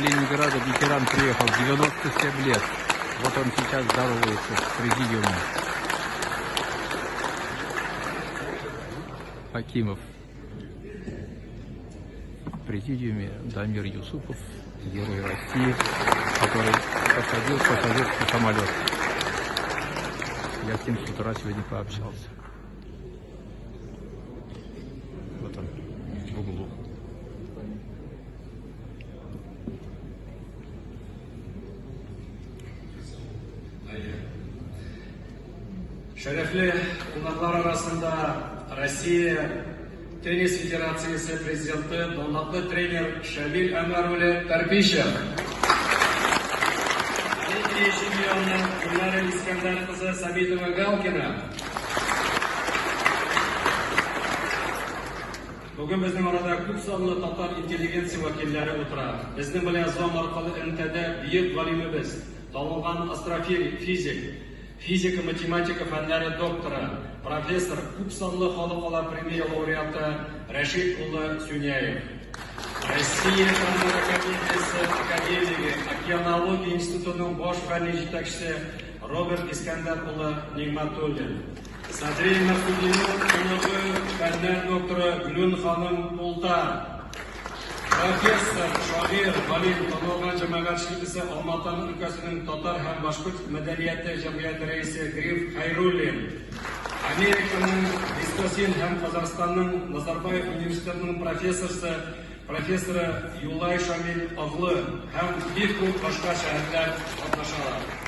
Калининграда ветеран приехал, 97 лет. Вот он сейчас здоровается с президиумом. Хакимов. В президиуме Дамир Юсупов, герой России, который посадил пассажирский самолет. Я с ним с утра сегодня пообщался. Вот он, в углу. Шәрәфле кунаклар арасында Россия Теннис Федерациясе президенты, данлыклы тренер Шамил Әнвәр улы Тарпищев. Олимпия чемпионы Гөлнара Искәндәр кызы Сабитова-Галкина. Бүген безнең арада күп санлы татар интеллигенция вәкилләре утыра. Безнең белән Зом аркылы элемтәдә бөек галимебез, танылган астрофизик, физик, физика-математика фәннәре докторы, профессор, күп санлы халыкара премия лауреаты Рәшит улы Сюняев. Россия Фәннәр академиясе академигы, Океанология институтының баш фәнни җитәкчесе Роберт Искәндәр улы Нигъмәтуллин. Садри Мәсудиның оныгы, фәннәр докторы Гөлүн ханым Пулта. Профессор, шагыйрь, галим, танылган җәмәгать эшлеклесе Алматан өлкәсенең татар һәм башкорт мәдәнияте җәмгыяте рәисе Гриф Хәйруллин. Американың Висконсин һәм Казахстанның Назарбаев университетының профессорсы, профессоры Юлай Шамил оглы һәм бик күп башка шәһәрләр катнашалар.